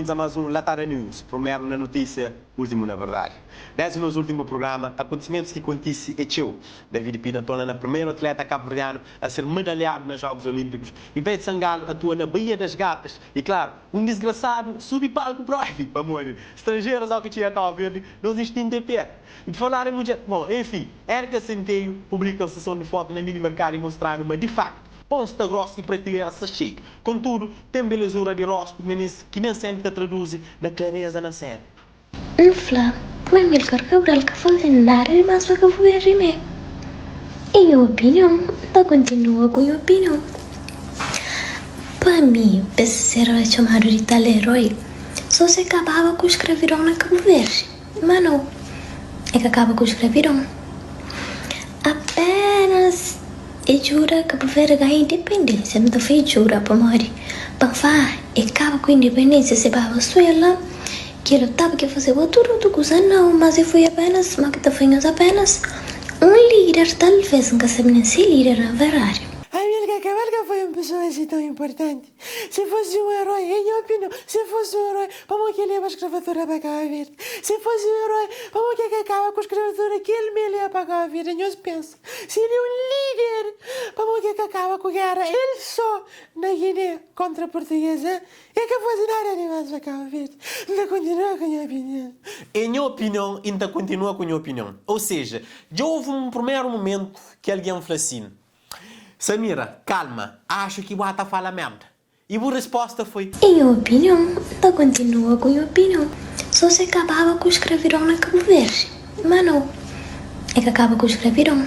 Benvindos a más un Latada News, prumeru na notísia, últimu na verdadi. Desdi nos últimu prugrama, akontisimentus ki kontisi é txeu. David Pina torna na primeru atleta kabuverdianu a ser medalhadu na Jogos Olímpicos, Ivete Sangalo atua na Baía das Gatas y, klaru, un disgrasadu subi palku propi pamodi stranjerus ó ki txiga Kau Verdi, nos instintu é pior. Y pa falar en mudjer, bon, enfin, Erika Centeio publika un seson di fotu na mini merkadu y mostranu ma di faktu, Pon sta gros y pratilera sta xeiu. Kontudu, ten belezura di rostu, minis, ki nen senpri ta traduzi na klareza na sérbru. N fla ma Amilcar Cabral ka faze nada di más pa Kabu Verdi mé. É nha opinion, N ta kontinua ku nha opinion. Pa mi, pa es ser txomadu di tal eroi, so si e kababa ku skravidon na Kabu Verdi. Má nau, e ka kaba ku skravidon. Apenas e djuda Kabu Verdi ganha independênsia. N ta fla e djuda pamodi pa N fla e kaba ku independênsia se baba suela ki el taba ke fazeba tudu otu kuza nau mas e foi apenas suma ki ta fla nhos apenas un líder talvez N ka sabe nen si e líder na verdadi. Amilcar Cabral ka foi un pesoa asi tão importanti. Se fosse um herói, em nha opinião, se fosse um herói, pamo ki leba escravatura pa Cabo Verde? Se fosse um herói, pamo ki ka kaba ku escravatura ki el me leba pa Cabo Verde? Nhos pensa, se el é um líder, pamo ki ka kaba ku guerra el só na Guiné contra português, hein? El ka faze nada di mas pa Cabo Verde. N ta continua ku nha opinião. É nha opinião e N ta continua ku nha opinião. Ou seja, dja houve um primeiro momento ki algen fla assim, Samira, kalma, axu ki bu ata fala merda. I bu risposta foi. É nha opinion, N ta kontinua ku nha opinion. So si kababa ku skravidon na Kabu Verdi. Ma nau, e ka kaba ku skravidon.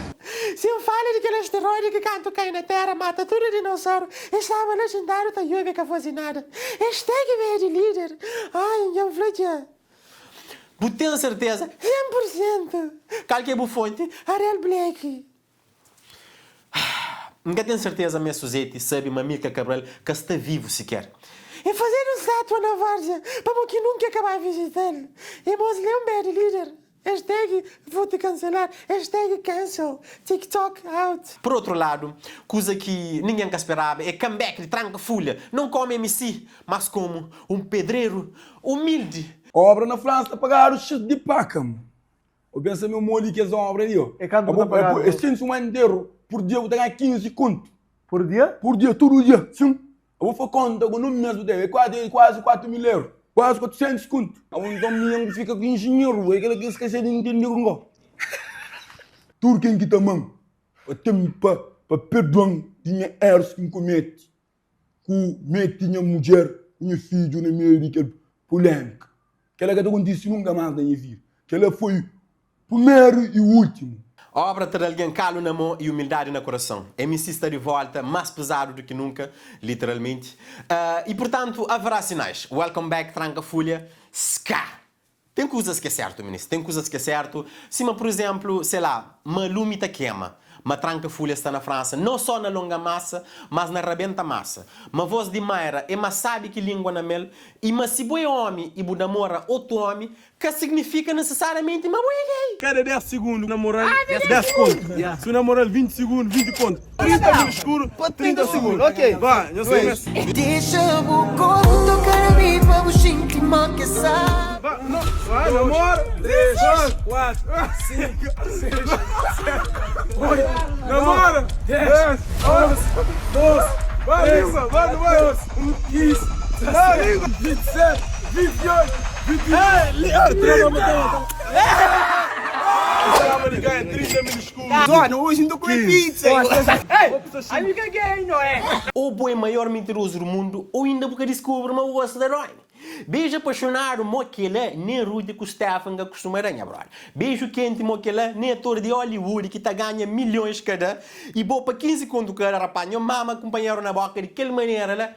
Si N fala di kel asteroidi ki kantu kai na Tera mata tudu dinosauru, es staba la xintadu ta djobe ka faze nada. Es ten ki bedi lider. Ai, dja N fla dja. Bu ten serteza? 100%. Kal ki é bu fonti? Ariel Black. N ka ten serteza ma es Suzete sabe ma Amilcar Cabral ka sta vivu siker. E fazedu un statua na Várzea pa bo ki nunka ka ba vizita-l. E mos lé un bad leader. Hashtag vou te cancelar, hashtag cancel, TikTok out. Por outro lado, kuza ki ningen ka speraba é comeback di Tranka Fulha, non komu MC, mas komu un pedreru humildi. Obra na França ta pagadu xis di paka. Bo pensa mi modi kes obra li o. É kantu bu ta pagadu? É 150 euro por dia bu ta ganha 15 kontu. Por dia? Por dia, tudu dia, sim. Abo fa konta ku num mes bu ta é kuazi kuazi 4 mil euro, kuazi 400 kontu. Abo nton mi N fika ku injinheru, é kila ki N skese di ntende ku ngo. Tudu ken ki ta ama-m pa ten pa pa perdoa-m di nha erus ki N kometi ku mete nha mudjer ku nha fidju na meiu di kel pulémika. Kel-la ka ta kontise nunka más na nha vida. Kel-la foi primeru i últimu. Obra ta da algen kalu na mô i umildadi na kurason. MC sta di volta, más pezadu du ki nunka, literalmenti. I purtantu, haverá sinais. Welcome back, Tranka Fulha. Ska! Ten kuzas ki é sértu, minis, ten kuzas ki é sértu, sima pur izénplu, sei lá, ma lumi ta kema, ma tranka fulha sta na Fransa, nau só na longa masa, mas na rabenta masa, ma vós di Mayra é más sábi ki língua na mel i ma si bo é ómi i bu namora otu ómi, ka signifika nisisariamenti ma bo é gay. Kada 10 segundu na moral 10 kontu Si na moral 20 segundu 20 kontu 30 mil skuru 30 segundu Ba nhos kumesa. Dexa bu korpu toka na mi pa bu xinti mo ke sabi. Ba no ba na mora 3 4 5 6 7 8 na mora 10 11 12 ba língua ba nu bai 15 17 27 28 29 30 Estava de ganha 30 mil escudos. Mano, hoje não tô comendo pizza. Ou bo é maior mintirozu du mundu ou inda bu ka diskubri ma bu gosta da Royne. Beju apaxonadu mo kela nen Rudy ku Stefan ka kustuma da nha brother. Beju kenti mo kela nen ator di Hollywood ki ta ganha milhões ka da i bo pa 15 kontu kada rapaz nho mama kunpanheru na boka di kel manera la.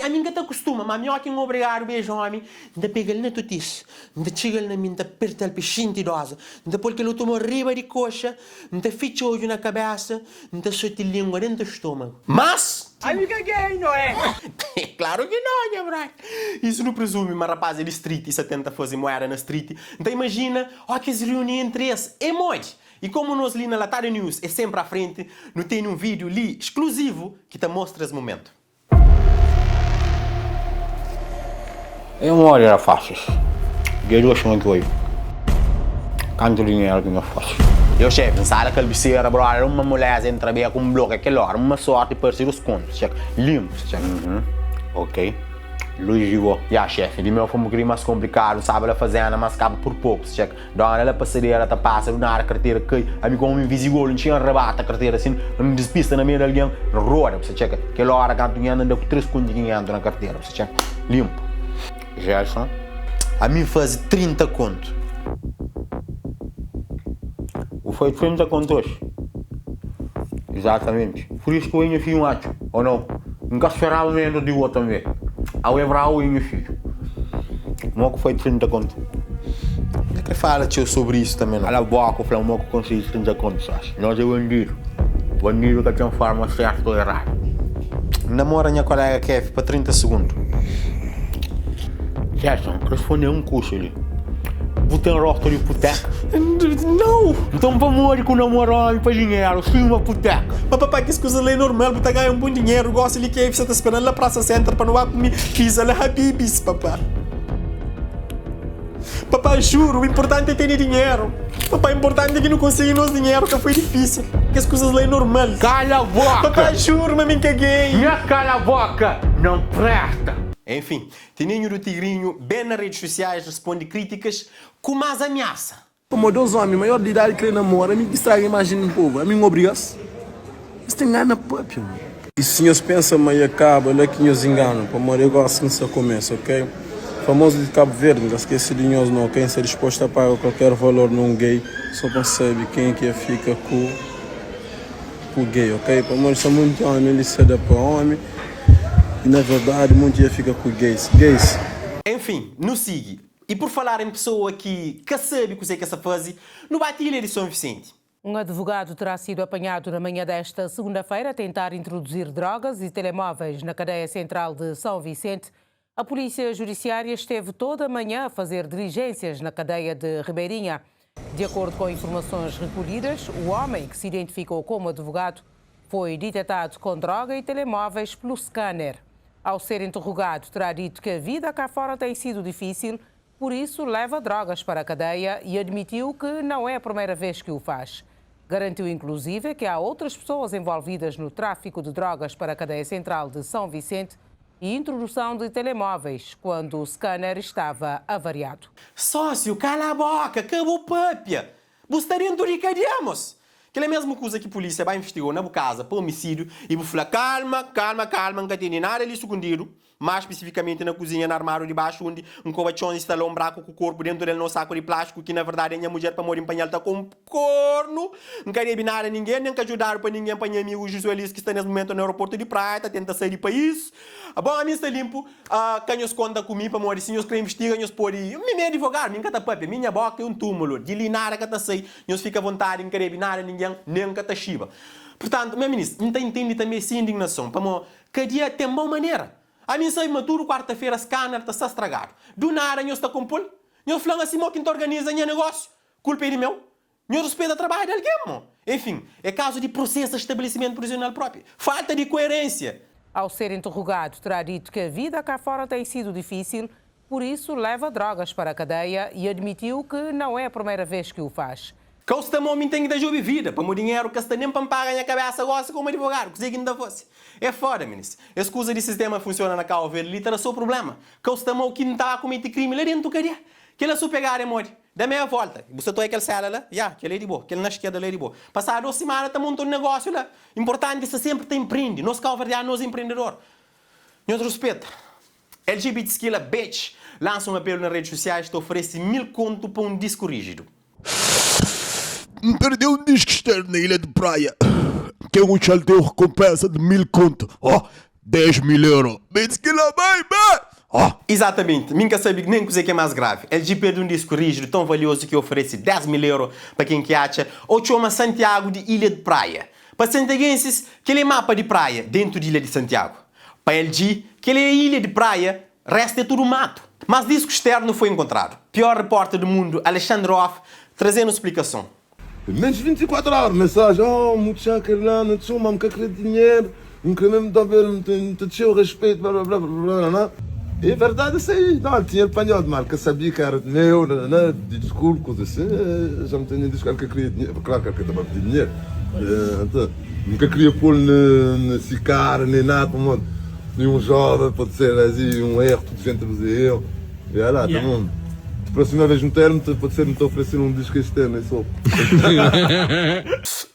Ami nka ta kustuma ma mi oki n obrigadu beja omi N ta pega-l na tutis, N ta txiga-l na mi, N ta perta-l pa e xinti doza, N ta pô-l kel otu mon riba di koxa, N ta fitxa odju na kabesa, N ta soti lingua dentu stomagu. Mas. Ami ka gay no é? Klaru ki no, nha brother. Isu nu prezumi ma rapaz é di street i sa tenta faze moeda na street. N ta imajina ó ki es riuni entri es. É modi? I komu nos li na Latada News é senpri à frenti, nu tene un vídiu li skluzivu ki ta mostra es mumentu. É modi rapasis, dia di oxi ma ki oi, kantu dinheru ki nhos fasi? Yo xefi, N sala kalbisera brother, uma moleza entra beku N bloka kel ora, uma sorti parsi dus kontu, txek, limpu, txek, uhum, ok, luz di bo, ya xefi, di meu foi um bokadinhu mas komplikadu, N staba la fazenda mas kaba por poku, txek, dona la pasadera ta pasa du nada kartera kai, ami komu invizigolu N txia N rabata kartera asin, N dispista na meiu di algen, N roda, txek, kel ora kantu N anda N da ku 3 kontu di 500 na kartera. Txá, limpu. Gerson, Ami N faze 30 kontu. Bu faze 30 kontu oxi? Izatamenti. Pur isu ki oi nha fidju N atxa, o nau? N ka speraba menus di bo tanbe. Awe brabu oi nha fidju. Mo ku faze 30 kontu? N ka kre fala txeu sobri isu tanbe nau. Kala boka, fla mo ku konsigi 30 kontu, sósi. Nos é bandidu. Bandidu ka ten forma sertu o eradu. N namora nha kolega Kevi pa 30 segundu. Gerson, responde un kusa li. Bu ten rostu di puteka? Nau! Nton pamodi ku namora omi pa dinheru sima puteka? Ma papá, kes kusa la é normal, bu ta ganha un bon dinheru. Gosi li Kevi sa ta spera-m la Praça Center pa nu ba kume pizza la Habibis, papá. Papá, juru, inportanti é tene dinheru. Papá, inportanti é ki nu konsigi nos dinheru, ka foi difísil. Kes kuzas la é normal. Kala boka! Papá, juru ma mi N ka gay. Nha kala boka não presta! Enfin, Tininho do Tigrinho ben na redes sosiais responde krítikas ku más amiasa. Pamodi dos omi maior di idadi kre namora, ami ki straga imajen di povu, ami N obriga-s? Es ten gana papia. I si nhos pensa ma ia kaba la ki nhos inganu, pamodi é gosi ki N sta kumesa, ok? Famozu di Kabu Verdi, N ka skese di nhos no, ok? N sta dispostu a paga kualker valor na un gay so pa N sabe ken ki ia fika ku ku gay, ok? Pamodi sta monti omi li sta da pa omi i na verdadi monti ia fika ku gays. Gays! Enfin, nu sigi. I por falar em pessoa ki ka sabe kuzê ki el sta faze, nu ba ti ilha di Son Vicente. Um advogado terá sido apanhado na manhã desta segunda-feira a tentar introduzir drogas e telemóveis na cadeia central de São Vicente. A Polícia Judiciária esteve toda a manhã a fazer diligências na cadeia de Ribeirinha. De acordo com informações recolhidas, o homem, que se identificou como advogado, foi detectado com droga e telemóveis pelo scanner. Ao ser interrogado, terá dito que a vida cá fora tem sido difícil, por isso leva drogas para a cadeia e admitiu que não é a primeira vez que o faz. Garantiu inclusive que há outras pessoas envolvidas no tráfico de drogas para a cadeia central de São Vicente e introdução de telemóveis quando o scanner estava avariado. Sócio, cala a boca, ka bu papia! Bu sta dentu di kadia, mos! Kel é mesmu kuza ki pulísia ba investigou na bu kaza pa omisídiu i bu fla, Kalma, kalma, kalma, N ka tene nada li sukundidu. Más spesifikamenti na kuzinha, na armáriu di baxu, undi N koba txon i sta la un braku ku korpu dentu del na un saku di plástiku ki na verdadi é nha mudjer pamodi N panha-l ta ku un kornu. N ka debe nada ningen, nen ka djudadu pa ningen pa nha amigu Juzué Lis ki sta nes mumentu na aeroportu di Praia ta tenta sai di país. Bon, ami N sta linpu. Ka nhos konta ku mi pamodi si nhos kre invistiga nhos pode. Mi mi é adivogadu, mi N ka ta papia, mi nha boka é un túmulu, di li nada ka ta sai. Nhos fika avontadi, N ka debe nada ningen, nen N ka ta xiba. Purtantu, nha minis, N ta intende tanbe se indignason pamo Kadia ten bon manera. Ami N sabe ma tudu kuarta-fera scanner ta sta stragadu. Du nada nhos ta konpo-l? Nhos fla-m asi mo ki N ta organiza nha negósiu? Kulpa é di meu? Nhos ruspeta trabadju di algen mo? Enfin, é kazu di prosesa stabelesimentu prizional propi. Falta di koerensia! Ao ser interrogado, terá dito que a vida cá fora tem sido difícil, por isso leva drogas para a cadeia e admitiu que não é a primeira vez que o faz. Ka-u sta mo mi N ten ki ta djobe vida pamo dinheru ka sta nen pa N paga nha kabesa gosi komu advogadu kuzê ki N ta fase? É foda minis. Es kuza di sistema funciona na Cabo Verde li ta da so problema. Ka-u sta mo ki N ta ba kumete krimi la dentu kadia. Kela su pegada é modi? Da meia volta bu sta toia kel sela la? Ya, kel é di bo. Kel na skerda la é di bo. Pasadu dos simana ta monta un negósiu la. Importanti sta senpri ta emprendi. Nos kauverdianu nos é emprendedor. Nhos ruspeta. LGBT Skilla Bitch lansa un apelu na redes sosiais ta oferese 1000 kontu pa un disku rígidu. N perde un disku sternu na ilha di Praia. Ten un txal ten un rekonpensa di 1000 kontu. Oh, 10 mil euro. Bitch Skilla baby! Oh! Izatamenti, mi N ka sabe nen kuzê ki é más gravi, LG perde un disku rígidu tão valiozu ki oferese 10 mil euro pa ken ki atxa ô txoma Santiagu di Ilha di Praia. Pa santiagensis, kel é mapa di Praia dentu di Ilha di Santiagu. Pa LG, kel é ilha di Praia, restu é tudu matu. Mas disku sternu foi enkontradu. Pior repórter di mundu, Alexandre Off, traze-nu splikason. Menos 24 horas, mensagem, oh, mutxa kel la, na txuma, m ka kre dinheiro, m kre mesmo ta ver, m ta txeu respeito, blá blá blá blá blá blá. É verdade isso aí. Não, ele tinha apanhado, mas que sabia que era meu, nananã, pedi desculpa, coisa assim. Já me tinha dito que ele queria dinheiro. Claro que ele estava a pedir dinheiro. Então, nunca queria pôr nesse cara, nem nada, mano. Nenhum jovem, pode ser assim, um erro, tudo gente a fazer erro. E olha lá, tá bom. Próxima vez no termo, pode ser me te oferecer um disco externo, é só.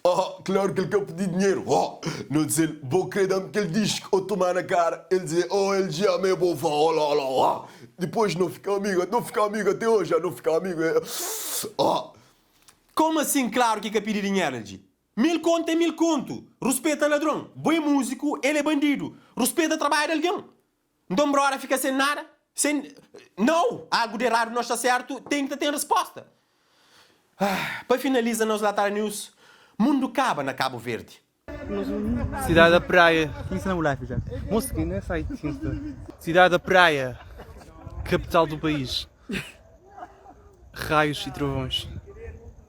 Oh, claro que ele quer pedir dinheiro. Oh, não dizer, vou querer dar-me aquele disco ou tomar na cara. Ele dizer, oh, ele já me vou falar, olá, olá, olá. Depois não fica amigo, não fica amigo até hoje, já não fica amigo. Oh. Como assim claro ki ka pidi dinheru LG? Mil kontu é mil kontu! Ruspeta ladron! Bo é músiku, el é bandidu! Ruspeta trabadju di algen! Nton broda fika sen nada? Sen. Nau! Algu di eradu no sta sertu, ten ki ta ten resposta! Ah, pa finaliza nos Latada News, mundu kaba na Kabu Verdi. Cidade da Praia. Cidade da Praia, capital do país. Raios e trovões.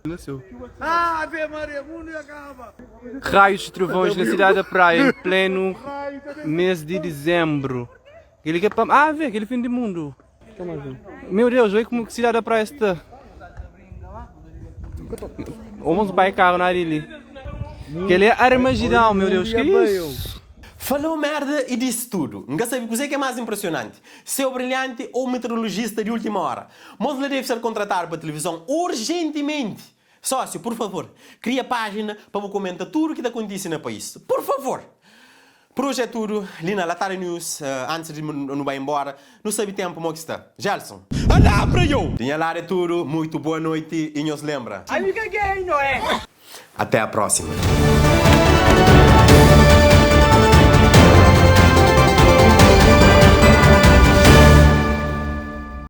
Nasceu. Ave Maria, mundo acaba. Raios e trovões na cidade da Praia em pleno mês de dezembro. Aquele que é pa... Ah, vê, aquele fim de mundo. Meu Deus, olha como que cidade da praia está. Vamos vai carro na ali. Aquele é Armagedão, meu Deus, que isso? Falou merda e disse tudo. N ka sabe kuzê ki é más inpresionanti, seu brilhanti ou meteorologista di última óra. Mos la deve ser kontratadu pa tilivizon urjentimenti! Sósiu, pur favor, kria pájina pa bu komenta tudu ki ta kontise na país. Pur favor! Pur oji é tudu li na Latada News. Antis di nu bai inbora, nu sabe ténpu mo ki sta. Gelson. Alá pra yo! Di nha ladu é tudu. Muitu boa noiti i nhos lenbra. Amiga gay, no é? Até a próxima!